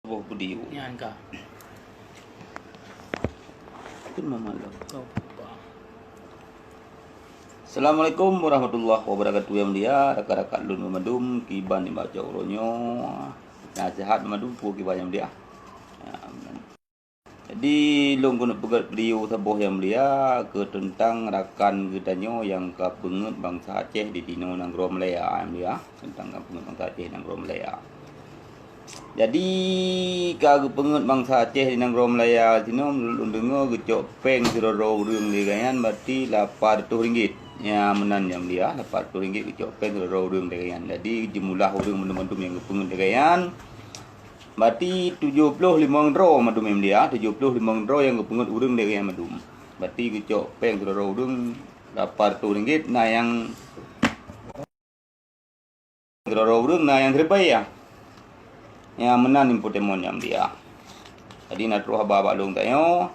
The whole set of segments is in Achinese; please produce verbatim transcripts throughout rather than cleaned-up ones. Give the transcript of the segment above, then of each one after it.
Boh video. Nyan ka. Kan mama lo. Kau lupa. Assalamualaikum warahmatullahi wabarakatuh, yang mulia, rakan-rakan lôn banmandum, kiban nibak cok uroe nyoe. Nah, sehat banmandum, peue kiban yang mulia. Ya, amin. Jadi, lôn keuneuk peugöt video saboh yang mulia keu teuntang rakan geutanyoe nyang ka peungeuet bansa Aceh di tinoe nanggroe Malaya, yang mulia. Teuntang ka peungeuet bansa Aceh nanggroe Malaya. Jadi, ka geupeungeuet bansa Aceh di nanggroe Malaya sinoe, meunurot lôn deungoe geucok péng sidroe-droe ureuëng lé gobnyan bati lapan reutôh ringgit. Nya meunan nyang mulia, lapan reutôh ringgit geucok péng sidroe-droe ureuëng lé gobnyan. Jadi, jeumeulah ureuëng mandum-mandum nyang geupeungeuet lé gobnyan, bati tujoh ploh limong droe mandum nyang mulia, tujoh ploh limong droe nyang geupeungeuet ureuëng lé gobnyan mandum. Bati geucok péng sidroe-droe ureuëng lapan reutôh ringgit, na nyang Keudroe-droe ureuëng na nyang siribèe, ya. Nyang meunan infotainment nyang mulia. Jadi na troh haba bak lôn tanyoe,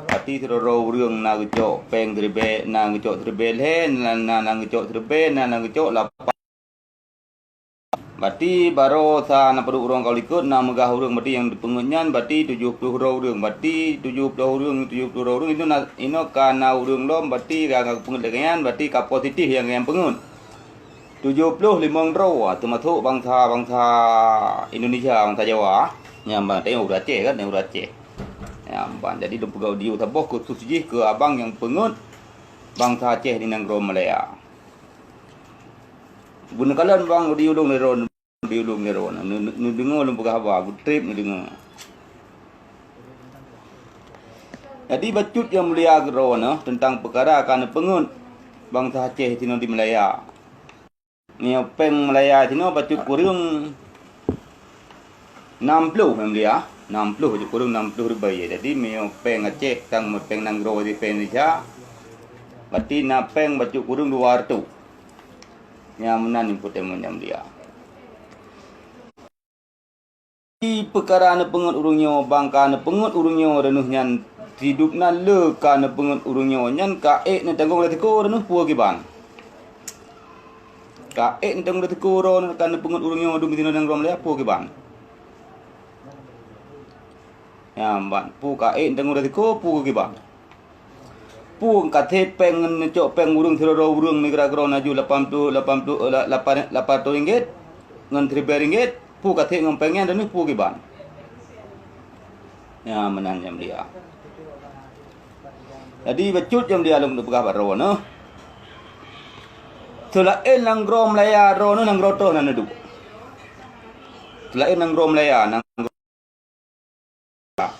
bati sidroe-droe ureuëng na geucok péng siribèe, na geucok siribèe lhèe, na, na, na geucok siribèe, na, na geucok lapan. Bati baroesa na padub uroe ka likot, na meugah ureuëng bati nyang geupeungeuet nyan, bati tujoh ploh droe ureuëng, bati tujoh ploh ureuëng, tujoh ploh droe ureuëng, inoe na, inoe ka na ureuëng lom, bati ka, ka geupeungeuet lagèe nyan, bati ka positif nyang, nyang peungeuet. Tujoh ploh limong droe, teumasok bansa-bansa Indonesia, bansa Jawa. Nyan ban, tengok ureuëng Aceh kan, tengok ureuëng Aceh. Nyan ban, jadi lôn peugah audio saboh khusus jih keu abang nyang peungeuet bansa Aceh di nanggroe Malaya. Beuneukalon bang audio lôn lé droeneuh, audio lôn lé droeneuh. Neu-, neu-, neudeungoe lôn peugah haba, beutrép neudeungoe. Jadi bacut nyang mulia keu droeneuh teuntang peukara ka neupeungeuet bansa Aceh sinoe di Malaya. Meunyoe péng Malaya sinoe bacut kureueng nam ploh, nyang mulia, nam ploh bacut kureueng nam ploh ribèe. Jadi meunyoe péng Aceh sang péng nanggroe di péng Indonesia, bati na péng bacut kureueng dua reutôh. Nyang meunan infotainment nyang mulia. Di peukara neupeungeuet ureuëng nyoe, bang ka neupeungeuet ureuëng nyoe, reuneuh nyan sidub nan le ka neupeungeuet ureuëng nyoe, nyan ka ék neutanggong resiko reuneuh peue kiban. Ka ék neutanggong resiko droeneuh ka neupeungeuet ureuëng nyoe dum sinoe nanggroe Malaya peue kiban. Nyan ban, peue ka ék neutanggong resiko peue kiban. Peue ka that péng ngon neucok péng ureuëng sidroe-droe ureuëng nanggroe laju lapan ploh, lapan ploh, eh, la-, lapan, lapan reutôh ringgit ngon siribèe ringgit, peue ka that ngon péng nyan reuneuh peue kiban. Nyan meunan nyang mulia. Jadi bacut nyang mulia lôn peugah bak droeneuh. Seulaén nanggroe Malaya droeneuh nanggroe toh na neuduek. Seulaén nanggroe Malaya, nanggroe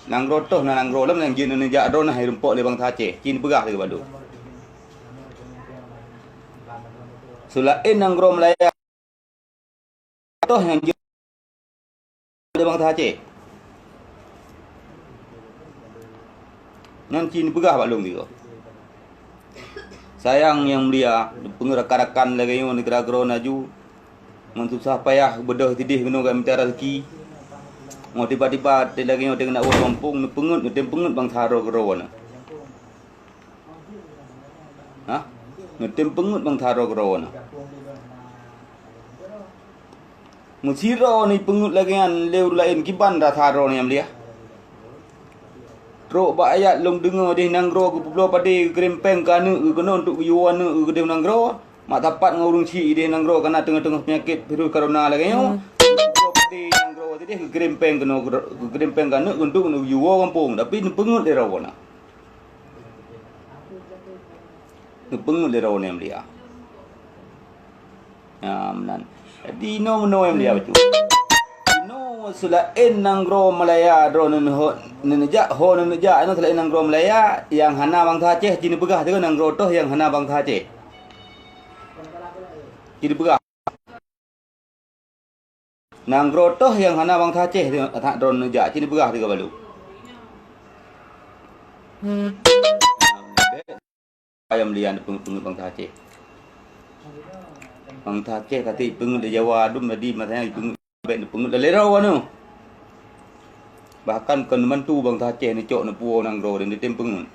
Nanggroe toh na nanggroe lom nyang jeuet neuneujak droeneuh hai rumpok lé bansa Aceh, ci neupeugah lé bak lôn. Seulaén nanggroe Malaya toh nyang jeuet lé bansa Aceh. Nyan ci neupeugah bak lôn sigoe. Sayang nyang mulia, peungeuet rakan-rakan lagèe nyoe nanggroe-nanggroe laju, ngon susah payah beudôh sideh keunoe ka mita raseuki. Ngon tiba-tiba lagèe nyoe teuh keuneuk woe gampông, neupeungeuet, neutem peungeuet bansa droe keudroe na. Hah? Neutem peungeuet bansa droe keudroe na. Meusidroe neupeungeuet lagèe nyan lé ureueng laén kiban rasa droe nyang mulia. Trok bak ayat lôn deungoe deh nanggroe geupubloe padé geukirém péng keu aneuk geuh keunoe untuk geuyue aneuk geuh keudeh nanggroe. Mak sapat ngon ureueng chik deh nanggroe kana teungoh-teungoh peunyakét virus corona lagèe nyoe. Geupubloe padé nanggroe sideh geukirém péng keunoe geukirém péng keu aneuk geuh untuk geuyue gampông, tapi neupeungeuet lé droe na. Neupeungeuet lé droe nyang mulia. Nyan meunan. Jadi inoe meunoe nyang mulia bacut. Inoe seulaén nanggroe Malaya droe neuneujak, ho neuneujak inoe seulaén nanggroe Malaya nyang hana bansa Aceh ci neupeugah teuh nanggroe toh nyang hana bansa Aceh. Ci neupeugah. Nanggroe toh nyang hana bansa Aceh that droe neujak ci neupeugah sigoe bak lôn. Ayam lian peungeuet-peungeuet bansa Aceh. Bansa Aceh ka that peungeuet lé Jawa dum tadi masa nyan peungeuet bèk neupeungeuet lé droe nyoe. Bahkan kon mantu bansa Aceh neucok neupuwoe nanggroe dan neutem peungeuet.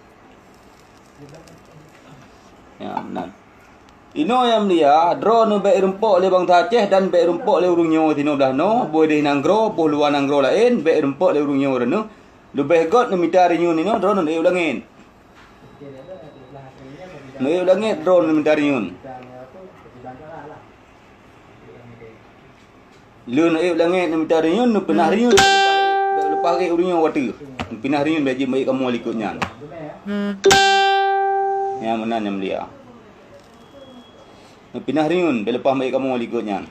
Ya, meunan. Inoe nyang mulia, droeneuh bèk rumpok lé bansa Aceh dan bèk rumpok lé ureueng nyoe sinoe blaih noe, boh deh nanggroe, boh luwa nanggroe laén, bèk rumpok lé ureueng nyoe droeneuh. Leubeh göt neumita reunion inoe, droeneuh neuék u langét. Neuék u langét droeneuh neumita reunion. Lheueh neuék u langét neumita reunion, neupeunah reunion, bèk leupah gét ureueng nyoe watèe. Neupinah reunion bèk jeuet meuék kamoe likot nyan. Nyang meunan nyang mulia. Neupinah reunion, bèk leupah meuék kamoe likot nyan.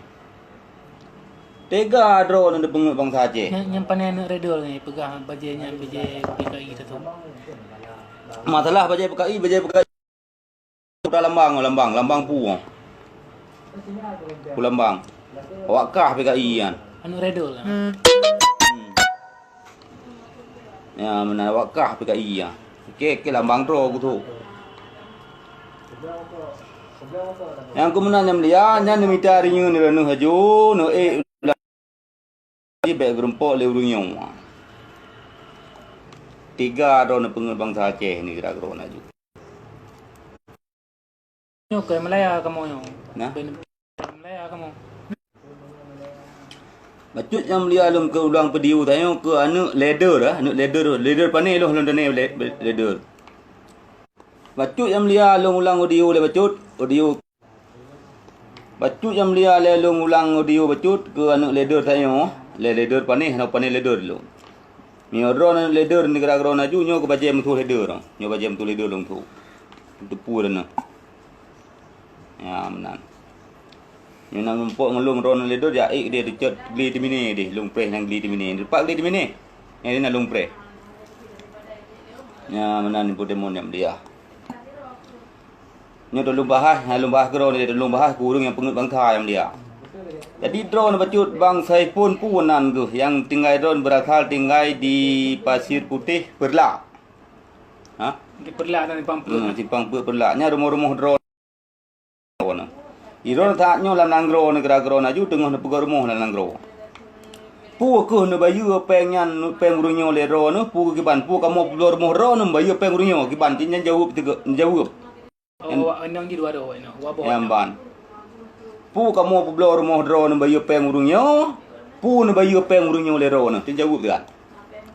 Tega droeneuh neupeungeut bansa Aceh. Nyang, nyang pane aneuk Redol nyan peugah bajèe nyan bajèe P K I teuh. Masalah bajèe P K I, bajèe P K I. Kota lambang, lambang, lambang peue? Peue lambang? Awak kah P K I nyan. Aneuk Redol. Hmm. Ya, meunan awak kah P K I nyan. Oke, oke, lambang droe kutu. Nyang keu meunan nyang mulia, nyan neumita reunion droeneuh laju, neuék Jadi bèk geurumpok lé ureueng nyoe. Tega droeneuh peungeut bansa Aceh ni kira-kira laju. Nyoe keu Malaya kamoe nyoe. Nah. Malaya kamoe. Bacut nyang mulia lôn keu ulang video tanyoe keu aneuk leader, ah, aneuk leader, leader pane lôn, lôn tane le-, leader. Bacut nyang mulia lôn ulang audio lé bacut, audio Bacut nyang mulia lé lôn ulang audio bacut keu aneuk leader tanyoe, lé leader panéh, hana panéh leader lôn. Meunyoe droeneuh aneuk leader neugara-gara laju nyoe keu bajèe meutuah leader, nyoe bajèe meutuah leader lôn tuh. Teupeu droeneuh. Ya, meunan. Nyoe na muphom ngon lôn droeneuh leader jak ék deh teucot gli teuminé deh, lôn preh nyang gli teuminé. Dipat gli teuminé? Nyang na lôn preh. Ya, meunan ibu demun nyang mulia. Nyoe lôn bahas, lôn bahas keudroe nyoe, lôn bahas keu ureueng nyang peungeut bansa nyang mulia. Jadi droeneuh bacut bansa Ipon peue nan geuh nyang tinggai droeneuh beurasal tinggai di Pasir Putih Peureulak. Ha? Di Peureulak dan Simpang Peuet. Hmm, Simpang Peuet Peureulak. Nyan rumoh-rumoh droeneuh. Droeneuh saat nyoe lam nanggroe neugara droeneuh laju teungoh neupeugöt rumoh lam nanggroe. Peue keuh neubayeue péng nyan, péng ureueng nyoe lé droeneuh, peue kiban, peue kamoe peubloe rumoh droeneuh neubayeue péng ureueng nyoe kiban, nyan jaweueb teuga-, jaweueb. Oh, awak inong jih dua droe, inong. Wa boh. Nyang ban. Peue kamoe peubloe rumoh droeneuh neubayeue péng ureueng nyoe? Peue neubayeue péng ureueng nyoe lé droeneuh? Teuh jaweueb teuh kan?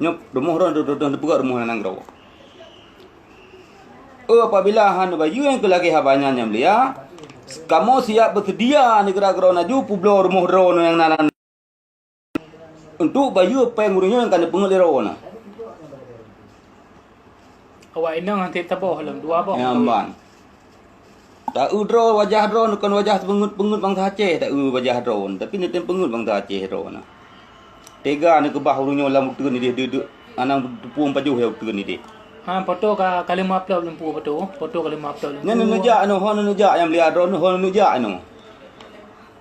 Nyoe rumoh droeneuh, droeneuh, droeneuh neupeugöt rumoh lam nanggroe. Oh, apabila hana neubayeue nyang keu lagèe haba nyan nyang mulia, kamoe siap beuseudia neugara droeneuh laju peubloe rumoh droeneuh nyang na lam untuk bayeue péng ureueng nyoe nyang ka neupeungeut lé droeneuh. Awak inong han teuh saboh lom, dua boh. Nyang ban. Taeu droe wajah droeneuh kon wajah peungeut-peungeut bansa Aceh, taeu wajah droeneuh, tapi neutem peungeut bansa Aceh droeneuh. Tega neukeubah ureueng nyoe lam uteuen ideh deuk-deuk, anang teupueng pajoh ya uteuen ideh. Ha, foto ka, ka lheueh meuupload lom peue foto, foto ka lheueh meuupload lom. Nyan neuneuk jak inoe, ho neuneuk jak nyang mulia droeneuh, ho neuneuk jak inoe.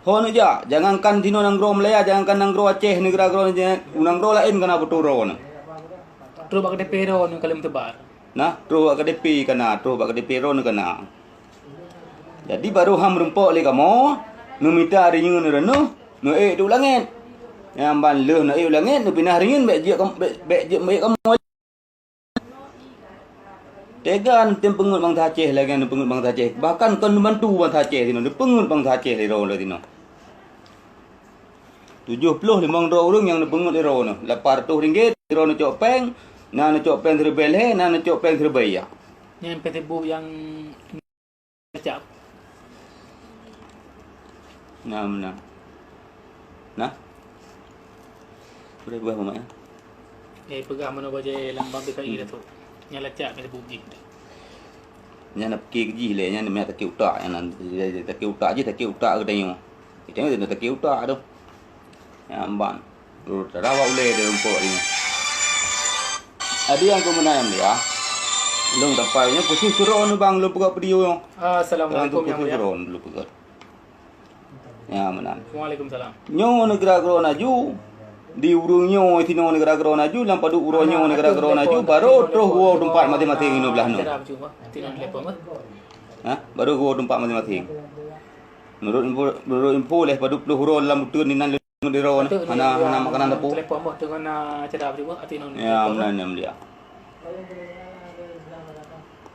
Ho neujak, jangankan sinoe nanggroe Malaya, jangankan nanggroe Aceh, neugara-gara nanggroe laén kana beutôi droeneuh. Troh bak K T P droeneuh ka lheueh meutebar. Nah, troh bak K T P kana, troh bak K T P droeneuh kana. Jadi, barô han meurumpok lé kamoe, neumita rinyeun droeneuh, neuék u langét. Nyang ban lheueh neuék u langét, neupinah rinyeun, bèk jeuet kam-, bèk, bèk jeuet meuék kamoe. Tega neutem peungeut bansa Aceh lagèe neupeungeut bansa Aceh. Bahkan kon neubantu bansa Aceh sinoe, neupeungeut bansa Aceh lé droeneuh sinoe. Tujoh ploh limong droe ureueng nyang neupeungeut lé droeneuh. Lapan reutôh ringgit, droeneuh cok péng, na neucok péng siribèe lhèe, na neucok péng siribèe yak. Nyan Facebook nyang Kecap. Nah, meunan. Nah. Boleh buah mamak ya? Eh, peugah meunoe bajèe lambang P K I, hmm, Datuk. Nyan lacak Facebook jih. Nyan na pikir jih lé, nyan meuyak takue utak, nyan na, takue utak jih, takue utak geutanyoe. Geutanyoe takue utak tu. Nyang ban. Tada bak ulèe deh rumpok nyoe. Adi nyang keu meunan ya. Lôn dapai nyoe khusus keu droeneuh bang lôn peugah video nyoe. Assalamualaikum, khusus keu droeneuh lôn peugah. Ya meunan. Waalaikumsalam. Nyoe neugara-gara laju. Di ureueng nyoe sinoe neugara-gara laju, lam padub uroe nyoe neugara-gara laju, barô troh geuwoe teumpat maséng-maséng inoe blaih nyoe. Ha? Barô geuwoe teumpat maséng-maséng. Menurut info, menurut info lhèe padub ploh uroe lam uteuen inan Ngon droeneuh, hana, hana makanan dapur. Telepon boh, teungoh na acara apa juga, hati non. Ya, telepon. Meunan, Yang Mulia. Halo.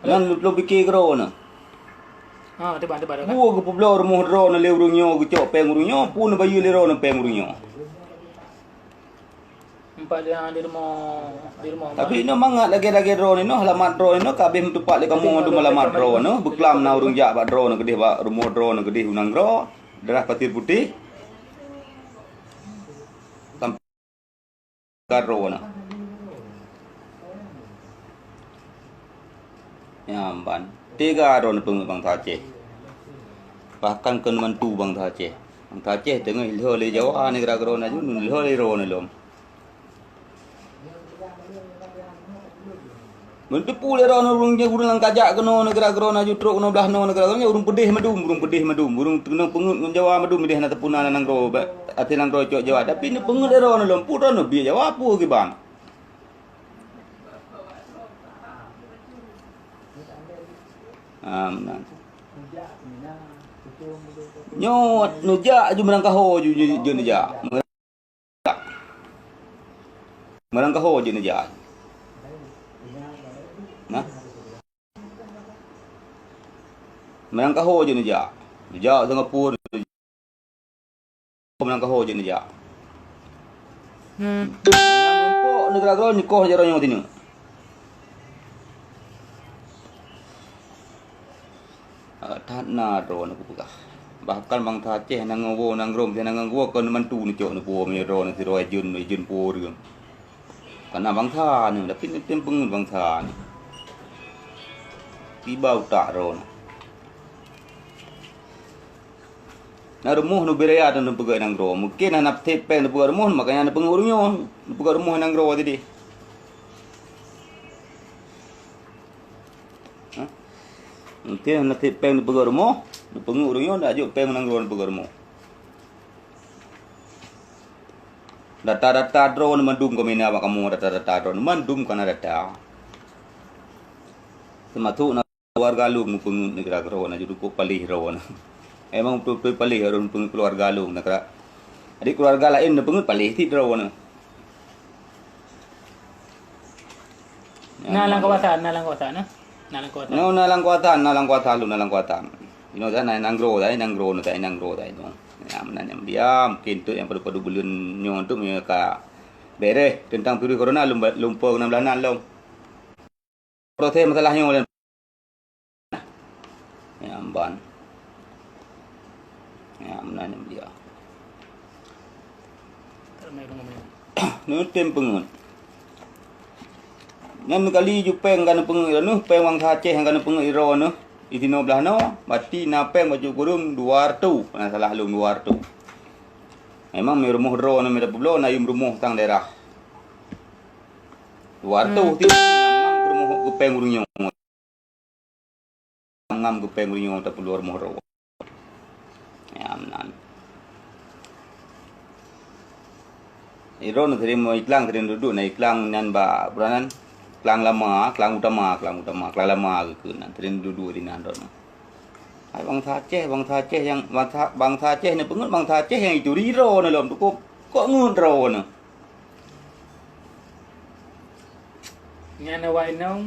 Nyan lôn pikir keu droeneuh. Ha, teuban, teuban, teuban. Bue geupeubloe rumoh droeneuh lé ureuëng nyoe, geucok péng ureuëng nyoe, peue neubayeue lé droeneuh péng ureuëng nyoe. Empat di, di rumoh, di rumoh. Tapi nyoe mangat lagée-lagée droeneuh nyoe, alamat droeneuh nyoe ka habéh meutupat lé kamoe mandum alamat droeneuh, beuklam na ureuëng jak bak droeneuh keudeh, bak rumoh droeneuh keudeh u nanggroe, daerah Pasir Putih. Sampai ka droeneuh. Nyan ban. Teuga droeneuh peungeut bansa Aceh. Bahkan keu mantu bansa Aceh. Bansa Aceh teungoh ilhô lé Jawa, nanggroe droeneuh aju, ilhô lé droeneuh lom. Meuteupeue lé droeneuh ureuëng, ureuëng nyang ka jak keunoe nanggroe droeneuh aju trok keunoe blaih noe nanggroe droeneuh, ureuëng peudeh mandum, ureuëng peudeh mandum, ureuëng teungoh peungeut ngon Jawa mandum, ideh na teupuna na nanggroe, ba-, até nanggroe cok Jawa. Tapi neupeungeut lé droeneuh lom, peue droeneuh biet Jawa peue kiban. Ah, meunan. Nyoe neujak aju meurangkaho ju, ju, ju neujak. Meurangkaho jeuet neujak. Nah. Meurangkaho jeuet neujak. Neujak Singapura, meurangkaho jeuet neujak. Nyan meurumpok nanggroe droeneuh nyoe koh jaroe nyoe sineuk. Ah, that na droeneuh kupeugah. Bahkan bansa Aceh nyang woe nanggroe, nyang woe kon mantu neucok neupuwoe meunyoe droeneuh sidroe jeuet, jeuet puwoe ureuëng. Kana bansa neuh, tapi neutem peungeut bansa neuh. Tiba utak droeneuh. Na rumoh neubri raya neupeugah nanggroe. Mungken hana tiep péng neupeugah rumoh, makanya neupeungeut ureuëng nyoe. Neupeugah rumoh nanggroe tadi. Ha? Mungken hana tiep péng neupeugah rumoh, neupeungeut ureuëng nyoe, nak jok péng nanggroe neupeugah rumoh. Data-data droeneuh mandum kami na bak kamoe, data-data droeneuh mandum kana data. Teumasuk na keuluwarga lôn meupeungeut nanggroe droeneuh, aju dukuk paléh droeneuh. Emang beutôi-beutôi paléh ureuëng peungeut keuluwarga lôn nanggroe. Jadi keuluwarga laén neupeungeut paléh cit droeneuh. Na lam kawasan, na lam kawasan, nah. Na lam kawasan. Nyoe na lam kawasan, na lam kawasan lôn, na lam kawasan. Inoe na nanggroe, na nanggroe, na nanggroe, na nanggroe. Ya, meunan nyang diam, mungkin tu nyang padub-padub buleuen nyoe tu meunyoe ka beres teuntang virus corona lom, lom po keunan blaih nan lom. Proses masalah nyoe lom. Ya, ban. Ya, meunan nyang dia. Neutem peungeut. Nyan kali ju péng ka neupeungeut droeneuh, péng bansa Aceh nyang ka neupeungeut droeneuh, di sinoe blaih noe, berarti na péng bacut kureueng dua reutôh, hana salah lôn dua reutôh. Memang meu rumoh droeneuh meu tapeubloe na yum rumoh tang daerah. Dua reutôh ti ngam-ngam keu rumoh keu péng ureuëng nyoe. Ngam keu péng ureuëng nyoe tapeubloe rumoh droe. Ya, meunan. Droeneuh sering iklang, sering duduek na iklang nyan bak, peue nan? Klang lama, klang utama, klang utama, klang lama geukheun nan. Sering duduek di nan droeneuh. Hai bansa Aceh, bansa Aceh nyang, bansa, bansa Aceh neupeungeut, bansa Aceh nyang ituri droeneuh lom, tukop kok ngeut droeneuh. Nyan awak inong,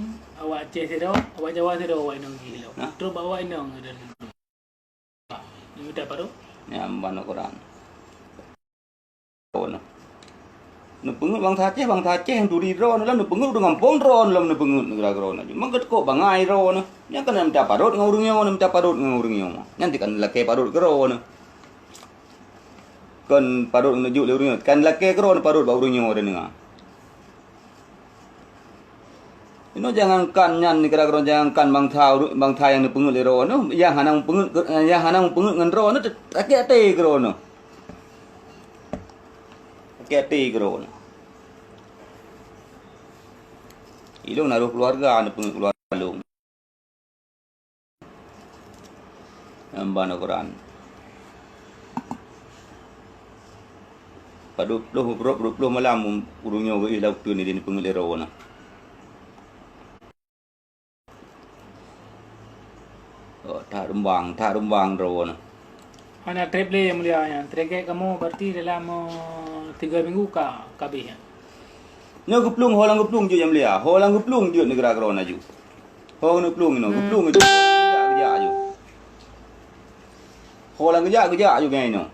awak Aceh sidroe, awak Jawa sidroe awak inong jih lom. Hah? Trok bak awak inong dan neumita parot. Nyan ban Al-Quran. Neupeungeut bansa Aceh, bansa Aceh nyang turi droeneuh lom, neupeungeut ureuëng gampông droeneuh lom, neupeungeut nanggroe droeneuh. Memang geutukok bangai droeneuh. Nyan keuneuk mita parot ngon ureuëng nyoe, neumita parot ngon ureuëng nyoe. Nyan ti kan lakée parot keu droeneuh. Kon parot neujuk lé ureuëng nyoe, kan lakée keu droeneuh parot bak ureuëng nyoe deungoe. Inoe jangankan nyan, nanggroe jangankan bansa, bansa nyang neupeungeut lé droeneuh, nyang hana meupeungeut, nyang hana meupeungeut ngon droeneuh, sakét até keu droeneuh. Sakét até keu droeneuh. Ilôn na roh keuluwarga neupeungeut keuluwarga lôn. Nyang ban Al-Quran. Padub ploh uroe, padub ploh malam ureuëng nyoe geuéh lam uteuen di neupeungeut lé droeneuh. Oh, that rumbang, that rumbang droeneuh. Hana treb lé, Yang Mulia, nyan. Target kamoe berarti dalam, eh, tiga minggu ka, ka habéh, ya. Nyoe geuplueng, ho lam geuplueng jeuet, Yang Mulia. Ho lam geuplueng jeuet nanggroe droeneuh aju. Ho geuplueng inoe, geuplueng inoe. Geujak, geujak aju. Ho lam geujak, geujak ju ngai nyoe.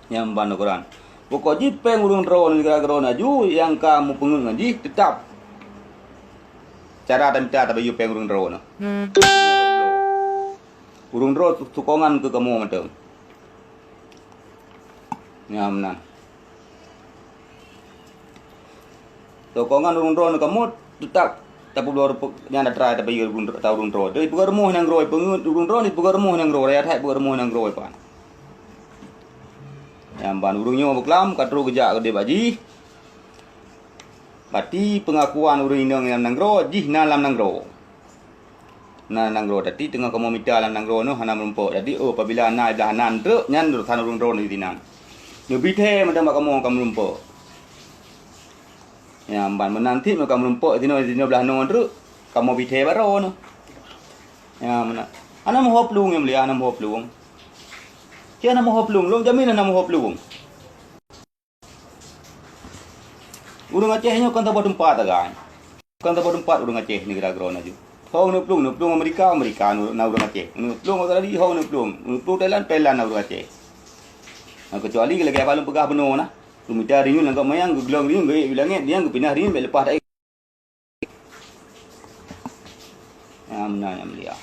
Nyang ban ukuran. Pokok jih péng ureuëng droe nibak keudroe laju nyang ka meupeungeut ngon jih teutap cara tamita tabayeue péng ureuëng droe nyoe. Ureuëng droe sokongan keu kamoe mantong. Nyang meunan. Sokongan ureuëng droe nyoe kamoe teutap tapeuduek rupa nyang atra tabayeue ureuëng droe. Tapi peugah rumoh nyang droe, peungeut ureuëng droe ni peugah rumoh nyang droe, rakyat hai peugah rumoh nyang droe pan. Nyang ban ureuëng nyoe beuklam ka trok geujak keudeh bak jih. Bati peungakuan ureuëng inong lam nanggroe jih na lam nanggroe. Na nanggroe, tapi teungoh kamoe mita lam nanggroe nyoe hana meurumpok. Jadi, oh, apabila na iblah nan treuk, nyan urusan ureuëng droe di sinan. Neubi thee mantong bak kamoe ka meurumpok. Ya, ban meunan cit ka meurumpok sinoe, sinoe blah noe treuk, kamoe bi thee bak droe nyoe. Ya, meunan. Hana meuho plueng, ya mulia, hana meuho plueng. Cit hana meuho plueng, lôn jamin hana meuho plueng. Ureuëng Aceh nyoe kon saboh teumpat sagai. Kon saboh teumpat ureuëng Aceh nibak keudroe laju. Ho neuplueng, neuplueng Amerika, Amerika na ureuëng Aceh. Neuplueng Australia, ho neuplueng. Neuplueng Thailand, Thailand na ureuëng Aceh. Nah, keucuali lagée abah lôn peugah bunoe na. Lôn mita rinyueng lam gop manyang, geuglong rinyueng, geuék u langét, rinyueng geupinah rinyueng bék leupah taék. Nyang meunan nyang mulia.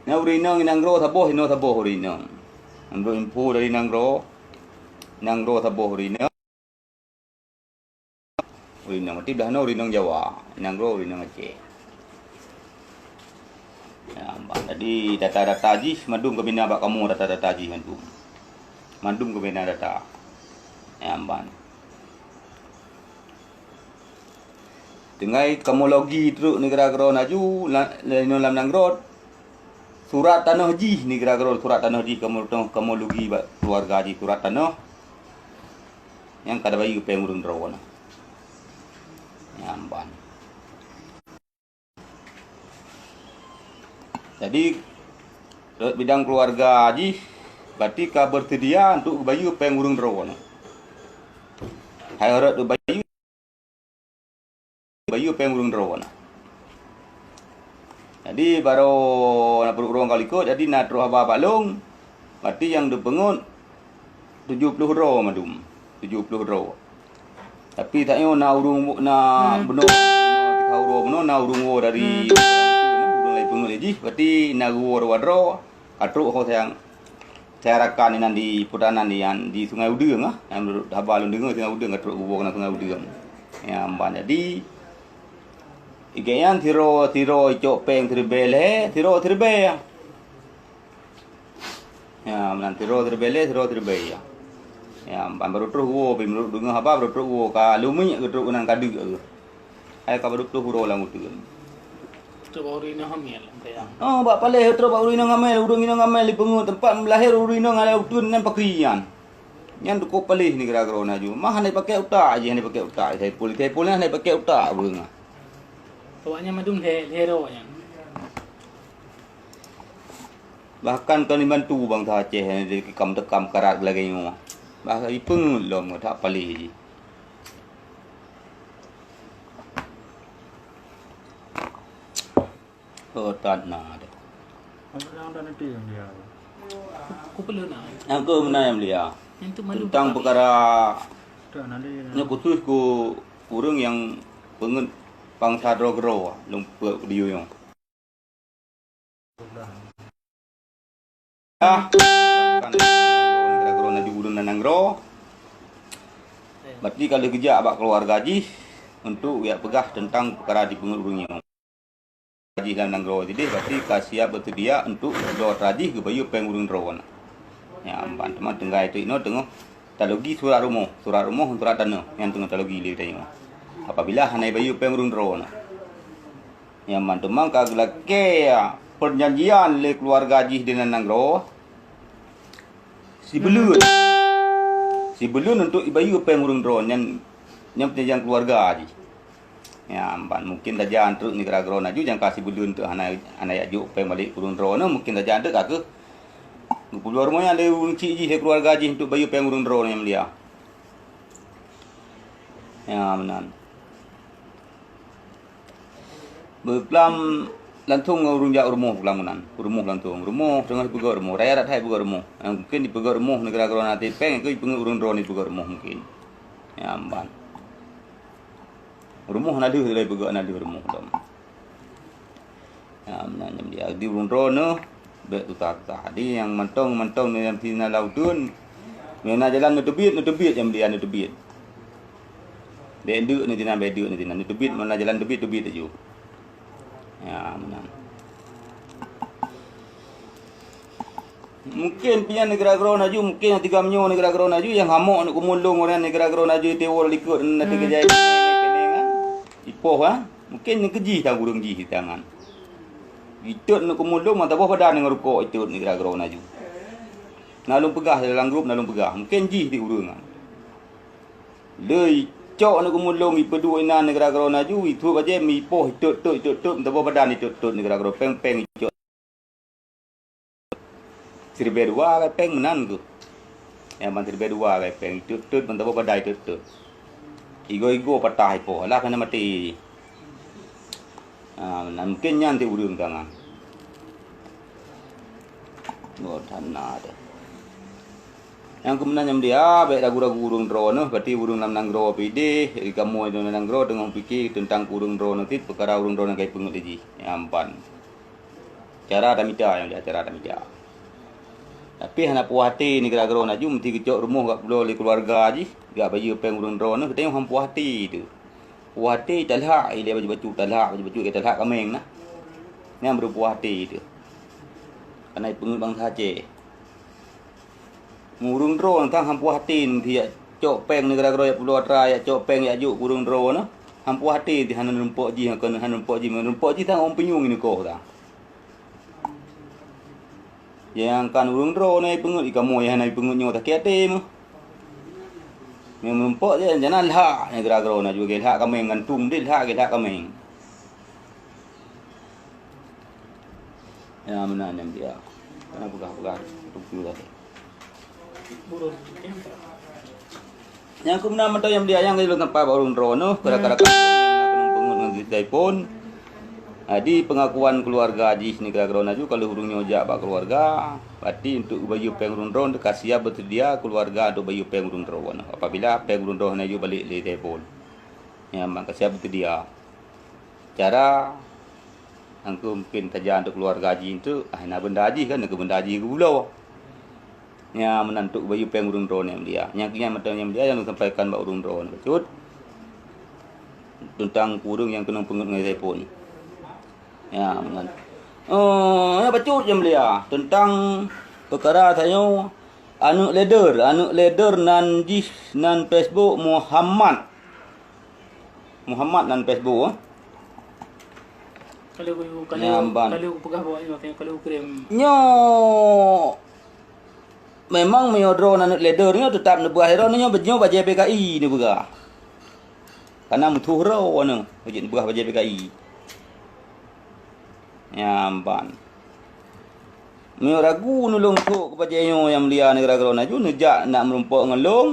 Nyan ureuëng inong i nanggroe saboh, inoe saboh ureuëng inong. Meunurot info dari nanggroe, nanggroe saboh ureuëng inong. Ureuëng inong, berarti blah noe ureuëng inong Jawa, nanggroe ureuëng inong Aceh. Ya, ban. Jadi data-data jih mandum kami na bak kamoe, data-data jih mandum. Mandum kami na data. Ya, ban. Tinggai kamoe logi treuk nibak keudroe laju, la-, laén lam nanggroe. Surat tanoh jih nibak keudroe, surat tanoh jih kamoe, kamoe logi bak keuluwarga jih surat tanoh. Nyang ka tabayeue péng ureuëng droe nyoe. Nyang ban. Jadi, rot bidang keuluwarga jih, berarti ka beuseudia untuk geubayeue péng ureuëng droe nyoe. Hai rot geubayeue, bayeue péng ureuëng droe nyoe. Jadi, barô na peuruek droe ka likot, jadi na troh haba bak lôn, berarti nyang teupeungeut tujoh ploh droe mandum, tujoh ploh droe. Tapi tanyoe na ureuëng, na bunoe, bunoe tika uroe bunoe na ureuëng woe dari ureuëng laén peungeut lé jih, berarti na geuwoe dua droe, ka trok ho sayang. Saya rakan inan di putanan di, di Sungai Udeueng ah. Nyang haba lôn deungoe Sungai Udeueng ka trok geuwoe keunan Sungai Udeueng. Nyang ban jadi, igek nyan sidroe, sidroe icok péng siribèe lhèe, sidroe siribèe ah. Ya, meunan sidroe siribèe lhèe, sidroe siribèe ya. Ya, ban barô troh woe, pi meunurot deungoe haba barô troh woe ka leumiek geutrok keunan ka deuk geuh. Hai ka barô troh uroe lam uteuen. Troh bak ureueng inong hamil, sayang. Oh, bak paléh troh bak ureueng inong hamil, ureueng inong hamil di peungeut teumpat meulahé ureueng inong lam uteuen nyan pakrian. Nyan dukôp paléh ni gara-gara na ju. Mah hana pakai utak jih, hana pakai utak. Saipul, Saipul nyan hana pakai utak ureueng ah. Awaknyan mandum lhèe, lhèe droe nyan. Bahkan kon dibantu bansa Aceh nyan, dikam-dekam karat lagèe nyoe. Bah ipeungeut lom that paléh jih. Oh, that na deh. Aku perlu nak. Nyang keu meunan nyang mulia. Tentang peukara nyoe khusus keu ureueng nyang peungeut bansa droe keudroe lôn peuet video nyoe. Ah, kan, gara-gara na ju ureueng nan nanggroe. Berarti ka lheueh geujak bak keuluwarga jih untuk jak peugah teuntang peukara jipeungeut ureueng nyoe. Jih lam nanggroe jideh, berarti ka siap beuseudia untuk droe atra jih geubayeue péng ureueng droe nyan. Nyan ban teuma tinggai teuk inoe teungoh talogi surat rumoh, surat rumoh ngon surat tanoh nyang teungoh talogi lé tanyoe. Apabila hana jibayeue péng ureueng droe nyan. Nyan ban teuma ka geulakèe peujanjian lé keuluwarga jih di nan nanggroe. Sibuleuen. Sibuleuen untuk jibayeue péng ureueng droe nyan, nyan peujanjian keuluwarga jih. Nyan ban mungkin tajak treuk nibak keudroe laju nyang ka sibuleuen teuk hana, hana jak jok péng balek keu ureueng droe nyan, mungkin tajak treuk ka keuh. Geupeubloe rumoh nyan lé ureueng chik jih, lé keuluwarga jih untuk bayeue péng ureueng droe nyan mulia. Nyan meunan. Beuklam Langsông ureuëng jak rumoh, peukeulamunan, rumoh langsông. Rumoh teungoh jipeugöt rumoh, raya that hai jipeugöt rumoh. Nyang mungkin jipeugöt rumoh neugara droe na até péng, keu jipeugöt ureuëng droe jipeugöt rumoh mungkin. Nyan ban. Rumoh na lheueh, lé jipeugöt na lheueh rumoh dom. Nyan, nyan, nyan dia. Di ureuëng droe neuh, bék susah-susah. Jadi nyang mantong-mantong nyan sina lauteun, nyang na jalan neuteubiet, neuteubiet nyang dia neuteubiet. Bék deuk neuh sinan, bék deuk neuh sinan. Neuteubiet, mana jalan teubiet, teubiet laju. Ya, meunan. Mungkin pih nyan neugara droe laju, mungkin nyang tigam nyoe neugara droe laju, nyang hamok neuk keumulông ureuëng neugara droe laju, tiwol likot, nanti kejai keunengan. Ipoh, ha? Mungkin nyang keujih tang ureuëng jih tangan. Itot neuk keumulông, mata boh badan ngon rukok itot neugara droe laju. Na lôn peugah dalam grup, na lôn peugah. Mungkin jih di ureuëng, ha. Lé icok neuk keumulông, ipeuduek inan neugara droe laju, ituek bajée, mipoh, itot-tot, itot-tot, meusaboh badan itot-tot neugara droe, péng-péng icok. Siribée dua gai péng meunan keuh. Nyang ban siribée dua gai péng, itot-tot, meusaboh badan itot-tot. Igoe-igoe patah ipoh, alah keuneuk maté. Ah, meunan mungkin nyan ti ureuëng tangan. Oh, tan na teuh. Nyang keu meunan nyang dia, bék ragu-ragu ureuëng droe neuh, berarti ureuëng lam nanggroe pih ideh, di kamoe lam nanggroe teungoh pike teuntang ureuëng droe neuh cit, peukara ureuëng droe neuh ka ipeungeut lé jih. Nyan ban. Cara tamita nyang dia, cara tamita. Tapi hana puih até neugara droe laju, meusti geucok rumoh gak pulo lé keuluwarga jih, gak bayeue péng ureuëng droe neuh, geutanyoe han puih até teuh. Puih até talhak ilée bacut-bacut, talhak bacut-bacut, talhak kaméng na. Nyan baru puih até teuh. Kana ipeungeut bansa Aceh. Ureuëng droe tang han puih até, meusti jak cok péng neugara droe jak pulo atra, jak cok péng jak jok keu ureuëng droe na. Han puih até, meusti hana rumpok jih, kon hana rumpok jih, rumpok jih tang ôn pinyueng ineuk koh tang. Nyang kan ureuëng droe na ipeungeut, i kamoe hana ipeungeut nyoe sakét até meuh. Nyang meurumpok je, jana lhak, nyang geura-geura na juga lhak kaméng, gantung deh lhak, lhak kaméng. Ya, meunan nyang dia. Kana peugah-peugah, tupeue tadi. Nyang keu meunan mantong nyang dia nyang lôn sampai bak ureuëng droe neuh, kadang-kadang nyang na keunong peungeut ngon geutai phon. Jadi, pengakuan keuluwarga jih neugara droe laju, ka lheueh ureuëng nyoe jak bak keuluwarga, berarti untuk geubayeue péng ureuëng droe, ka siap beuseudia keuluwarga untuk bayeue péng ureuëng droe neuh. Apabila péng ureuëng droe hana jeuet balek lé geutai phon, nyan ban ka siap beuseudia. Cara, nyang keu mungkin saja untuk keuluwarga jih tu, ah, na beunda jih kan, na keu beunda jih geubuloe. Ya, meunan untuk bayeue péng ureuëng droe nyang dia. Nyang keu nyan mantong nyang dia nyang lôn sampaikan bak ureuëng droe nyoe bacut. Teuntang ureuëng nyang keunong peungeut ngon geutai phon. Ya, meunan. Oh, ya bacut nyang dia. Teuntang peukara tanyoe aneuëk leader, aneuëk leader nan jih nan Facebook Muhammad. Muhammad nan Facebook, eh. Kalau, kalau, Nyamban. Kalau peugah bak nyoe, kalau kirim. Nyoe memang meunyoe droe aneuëk leader nyoe teutap neubeurah droe nyoe, nyoe bajée P K I neubeurah. Kana meutuh droe nyoe, bajée neubeurah bajée P K I. Nyamban. Meunyoe ragu neulông trok keu bajée nyoe nyang mulia neugara droe laju, neujak nak meurumpok ngon lông,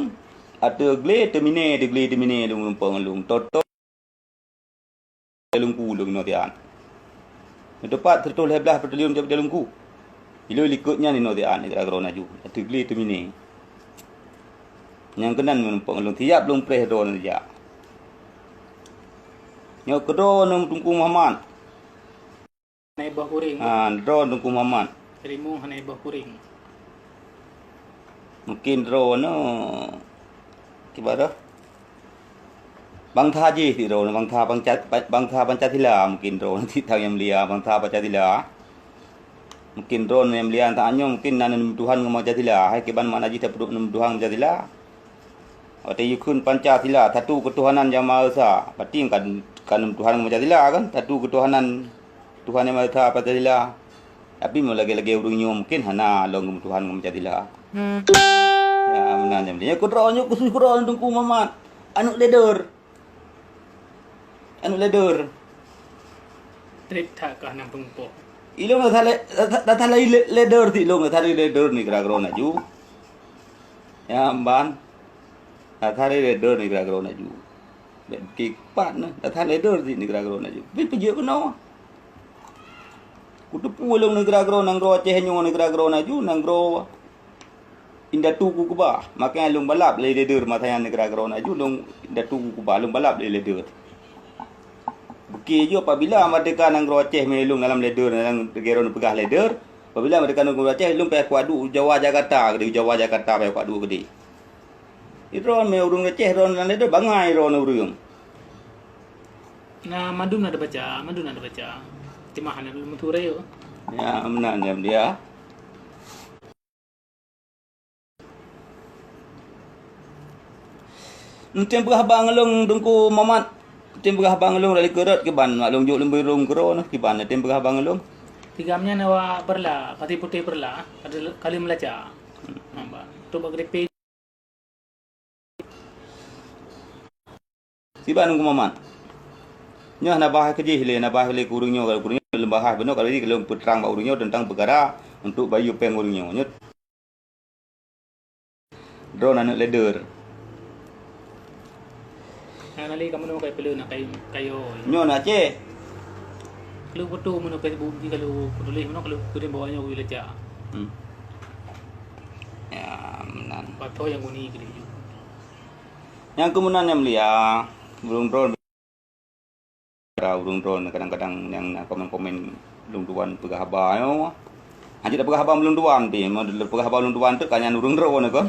ateueh glé teumine, ateueh glé teumine lông meurumpok ngon lông. Toto lông ku lông inoe tian. Neutupat seratus lhée blaih triliun bajée lông ku. Iloi likot nyan inoe tian neugara droe laju, ateueh glé teumine. Nyang keunan meurumpok ngon lông, siap lông preh droe neujak. Nyoe keudroe nyoe Teungku Muhammad. Hana iboh kuring. Ha, droe Teungku Muhammad. Rimueng hana iboh kuring. Mungkin droe nyoe kiban droe. Bangsa jih ti droe, bangsa Panca-, bangsa Pancasila mungkin droe ti tang nyang mulia, bangsa Pancasila. Mungkin droe nyang mulia tanyoe mungkin na neumeutuhan ngon Pancasila. Hai kiban makna jih tapeuduek neumeutuhan Pancasila. Watée jikheun Pancasila, satu ketuhanan Yang Maha Esa, berarti kan, kan Tuhan Pancasila kan, satu ketuhanan, Tuhan Yang Maha Esa Pancasila. Tapi meulagée-lagée ureuëng nyoe mungkin hana lom Tuhan Pancasila. Ya, meunan nyang dia. Kudroe nyoe khusus kudroe Teungku Muhammad. Aneuëk leader. Aneuëk leader. Trép that kah nang peungpoh. Ilong dah salah, dah, dah salah le-, leader ti ilong, dah salah leader ni kira-kira laju. Ya, ban. Dah salah leader ni kira-kira laju. Bèk kipat nah, dah salah leader ti ni kira-kira laju. Tapi peujeuet keunoe. Kuteupeu lôn nanggroe, nanggroe Aceh nyoe nanggroe laju, nanggroe indatu ku keubah. Makanya lôn balap lé leader masa nyan nanggroe laju, lôn indatu ku keubah, lôn balap lé leader. Bukti jih apabila merdeka nanggroe Aceh meulôn dalam leader, dalam leader peugah leader, apabila merdeka nanggroe Aceh, lôn payah kuadu Jawa Jakarta, di Jawa Jakarta payah kuadu keudeh. Droe mé ureuëng Aceh, droe dalam leader bangai droe ureuëng. Na mandum na dibaca, mandum na dibaca. Timah na lôn meuturée yo. Ya, meunan ya dia. Eunteuk peugah haba ngon lôn Teungku Mamat. Eunteuk peugah haba ngon lôn dari Keurot kiban, mak lôn jok lôn beurueng keudroe nyoe kiban, eunteuk peugah haba ngon lôn. Tigam nyan awak Perla, pati putéh Perla, ada kali meulaca. Nampak. Tu bak K T P. Siban Teungku Mamat. Nyoe hana bahas keujih lé, hana bahas lé keu ureuëng nyoe, kalau keu ureuëng nyoe lôn bahas bunoe, kalau jih lôn peutrang bak ureuëng nyoe teuntang peukara untuk bayeue péng ureuëng nyoe. Nyoe droe aneuëk leader. Hana lé kamoe nyoe kai peuleueh na kai, kayo. Nyoe na Aceh. Kalau foto meunoe Facebook jih kalau peutuléh meunoe kalau keuneuk bawa nyoe keu leca. Hmm. Ya, meunan. Pato nyang uni keu laju. Nyang keumunan nyang mulia, ureuëng droe, ureuëng droe kadang-kadang nyang na komen-komen lôn tuan peugah haba nyoe. Hanjeuet peugah haba lôn tuan pih, peugah haba lôn tuan tu kan nyan ureuëng droe nyoe kon.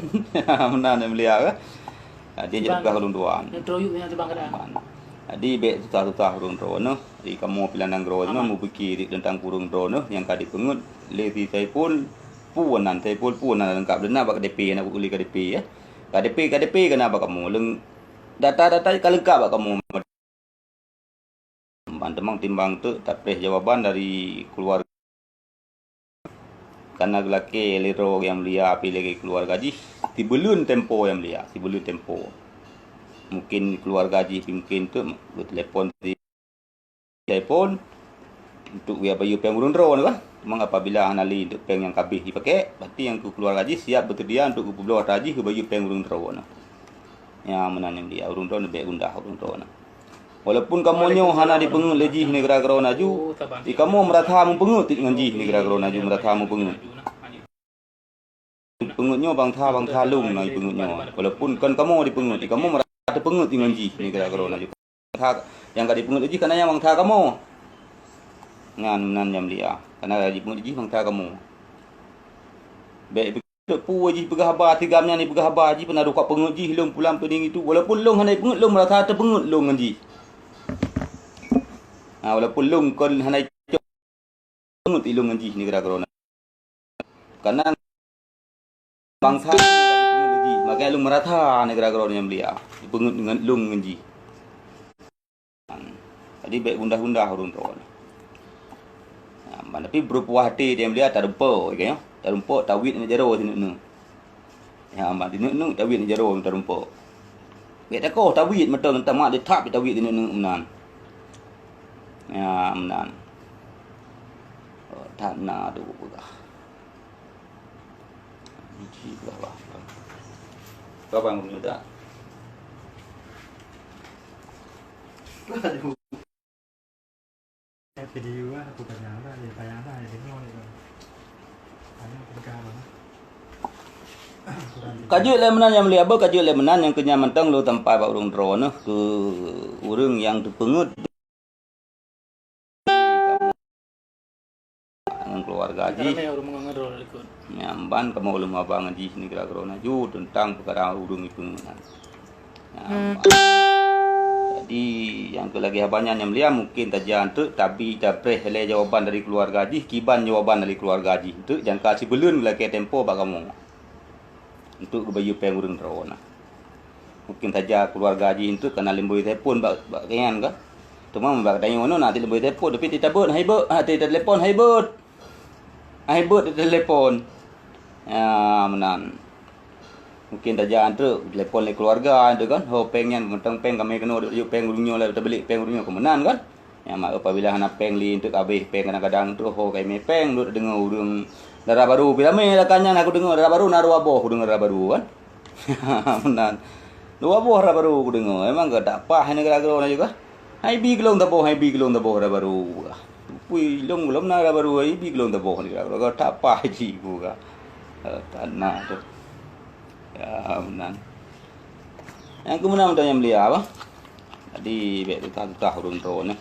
Meunan nyang mulia ke. Jadi hanjeuet peugah lôn tuan. Nyang teroyok nyang teuh bang kadang. Jadi bék susah-susah ureuëng droe nyoe. Jadi kamoe pih lam nanggroe nyoe mupike teuntang ureuëng droe nyoe nyang ka dipeungeut lé si Saiful. Peue nan, Saiful peue nan leungkap, lé na bak K T P, na bak K T P ya. K T P, K T P keunan bak kamoe. Leung-, data-data ka leungkap bak kamoe. Ban teumang timbang teuk tapreh jawaban dari keuluwarga. Kana geulakée lé droe nyang mulia pih lagée keuluwarga jih, sibuleuen tempo nyang mulia, sibuleuen tempo. Mungkin keuluwarga jih mungkin teuk beutelepon di telepon untuk geuyue bayeue péng ureuëng droe nyoe kan. Memang apabila hana lé untuk péng nyang ka habéh jipakék, berarti nyang keu keuluwarga jih siap beuseudia untuk geupubloe atra jih keu bayeue péng ureuëng droe nyoe. Ya, meunan nyang dia ureuëng droe nyoe bék gundah ureuëng droe nyoe. Walaupun kamoe nyoe hana dipeungeut lé jih nanggroe laju, di kamoe meurasa meupeungeut ngon jih nanggroe laju, meurasa meupeungeut. Peungeut nyoe bansa-bansa lôn na peungeut nyoe. Walaupun kon kamoe dipeungeut, kamoe meurasa teupeungeut ngon jih nanggroe laju. Bansa nyang ka dipeungeut jih kana nyang bansa kamoe. Nyan meunan nyang mulia, kana ka dipeungeut jih bansa kamoe. Bék peue jih peugah haba, tigam nyan peugah haba jih peunaduh ka peungeut jih lôn pulang peuding itu. Walaupun lôn hana peungeut, lôn meurasa teupeungeut lôn ngon jih. Ha, walaupun lôn kon hana peungeut ilôn ngon jih nanggroe laju. Kana bansa nyang ka dipeungeut lé jih, makanya lôn meurasa nanggroe laju nyang mulia, dipeungeut ngon lôn ngon jih. Jadi bék gundah-gundah ureuëng droe. Nah, tapi beurupuah até nyang mulia tarumpok, ya, tarumpok tawiet ngon jaroe sineuk-neuk. Ya, mak di neuk-neuk tawiet jaroe tarumpok. Bék takoh tawiet mantong tamat di thap tawiet di neuk-neuk meunan. Ya, meunan. Oh, that na tu peugah. Biji peugah bah. Kau bangun dulu tak? Aduh. Eh, video lah, aku tanya lah, dia tanya lah, dia dengar dia. Tanya pegang lah. Ka jeuet lé meunan nyang mulia, beu ka jeuet lé meunan nyang keu nyan mantong lôn sampai bak ureuëng droeneuh keu ureuëng nyang teupeungeut ngon keuluwarga jih. Ramé ureuëng meungeudroe likot. Nyan ban kamoe lôn meuhaba ngon jih nanggroe laju teuntang peukara ureuëng ipeungeut nyan. Nah, jadi nyang keu lagée haba nyan nyang mulia mungken tajak eunteuk tabi tapreh lé jawaban dari keuluwarga jih, kiban jawaban dari keuluwarga jih eunteuk nyang ka sibuleuen lakée tempo bak kamoe eunteuk geubayeue péng ureuëng droeneuh. Mungken saja keuluwarga jih eunteuk kana lôn bri telepon bak, bak nyan kan. Teuma bak tanyoe nyoe na lôn bri telepon tapi teutabeuet hai beuet, ha, teutelepon hai beuet. Hai beuet teutelepon. Ya, meunan. Mungken tajak eunteuk telepon lé keuluwarga tu kan, ho péng nyan, mantong péng kami keunoe duek péng ureuëng nyoe, laju tabeuet péng ureuëng nyoe keu meunan kan. Nyan mak apabila hana péng lé eunteuk habéh péng kadang-kadang tu ho kami péng duek deungoe ureuëng dara barô pi ramé lah kan nyan aku deungoe dara barô na dua boh aku deungoe dara barô kan. Meunan. Dua boh dara barô aku deungoe. Memang ka tak pah nanggroe laju kah? Hai bi keulong taboh, hai bi keulong taboh dara barô kah. Pui lôn gohlom na baru ibi lôn teuboh ni, ka tapah ji ku ka. Eh, tanah tu. Ya, meunan. Nyang keumeunang mantong nyang mulia bah. Jadi, bèk tutah-tutah ureueng droeneuh.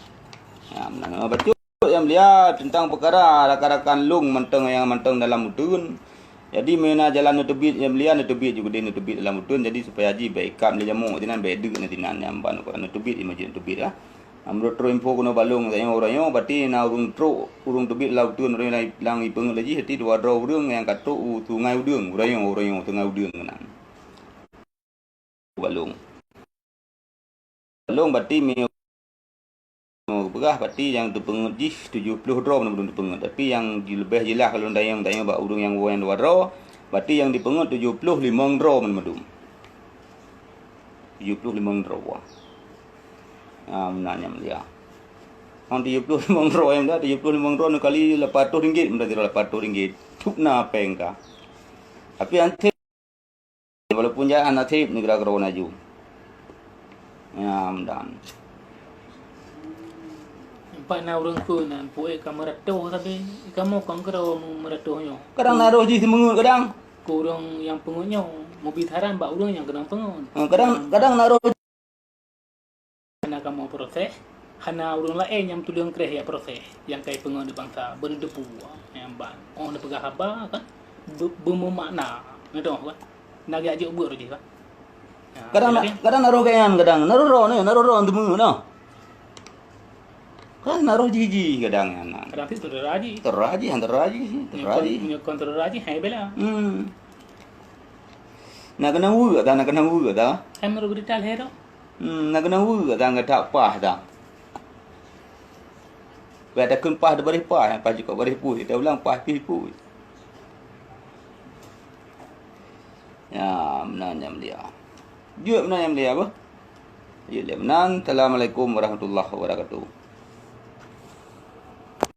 Ya, meunan. Oh, bacut nyang mulia teuntang peukara rakan-rakan lôn mantong nyang mantong dalam uteuen. Jadi, meuna jalan neuteubiet nyang mulia, neuteubiet ju keudeh neuteubiet dalam uteuen. Jadi, supaya ji bèk ikab lé jamok sinan, bèk deuk na sinan nyang ban ukoran neuteubiet, imeujeuet neuteubiet lah. Meunurot info keunoe bak lôn, tanyoe uroe nyoe, bati na ureueng trok, ureueng teubiet lam uteuen, ureueng nyang ipeungeut lé jih, bati dua droe ureueng nyang ka trok u Sungai Udeueng, uroe nyoe, uroe nyoe, Sungai Udeueng keunan. Bak lôn. Bak lôn bati mi-, peugah bati nyang teupeungeut jih tujoh ploh droe meunan teupeungeut. Tapi nyang leubeh jeulaih lôn tanyong, tanyong bak ureueng nyang woe nyang dua droe, bati nyang teupeungeut tujoh ploh limong droe meunan. Tujoh ploh limong droe. Ah, meunan nyang mulia. Nyang tujoh ploh limong droe nyang mulia, tujoh ploh limong droe neukali lapan ratus ringgit, meunan sidroe lapan ratus ringgit. Cukna péng ka. Tapi anseb, walaupun jahat naseb, neugara keudroe laju. Ya, meunan. Nampak na ureueng kheun nan, puék ka meuratoh sabe, kamoe kon keudroe meuratoh nyoe. Kadang na roh jih seumeungeut kadang. Keu ureueng nyang peungeut nyoe, mubi saran bak ureueng nyang keunong peungeut. Ha, kadang, kadang na roh Hana kamoe proses, hana ureueng laén nyang tuleueng kreh jak proses, nyang kai peungeut di bansa, beuneudeubu nyang ban. Oh, neupeugah haba kan, be-, beumeumakna, neudoh kan. Na geujak jok buet roh jih kan. Nah, kadang na, jadi kadang na roh gobnyan, kadang na roh droe, na roh droe teumeungeut noh. Kan na roh jih-jih kadang nyan. Kadang cit saudara jih. Saudara jih, saudara jih, saudara jih. Meunyoe kon, meunyoe kon saudara jih, hai bela. Hmm. Na keunong weuek dah, na keunong weuek dah. Hai meureuh berita lhèe tu. Hmm, na keunong weuek dah, nggak tak pah dah. Bèk takheun pah di baréh pah, pah jikok baréh puih, kita ulang pah pih puih. Ya, meunan nyang mulia. Jeuet meunan nyang mulia, bah. Jeuet lé meunan. Assalamualaikum warahmatullahi wabarakatuh.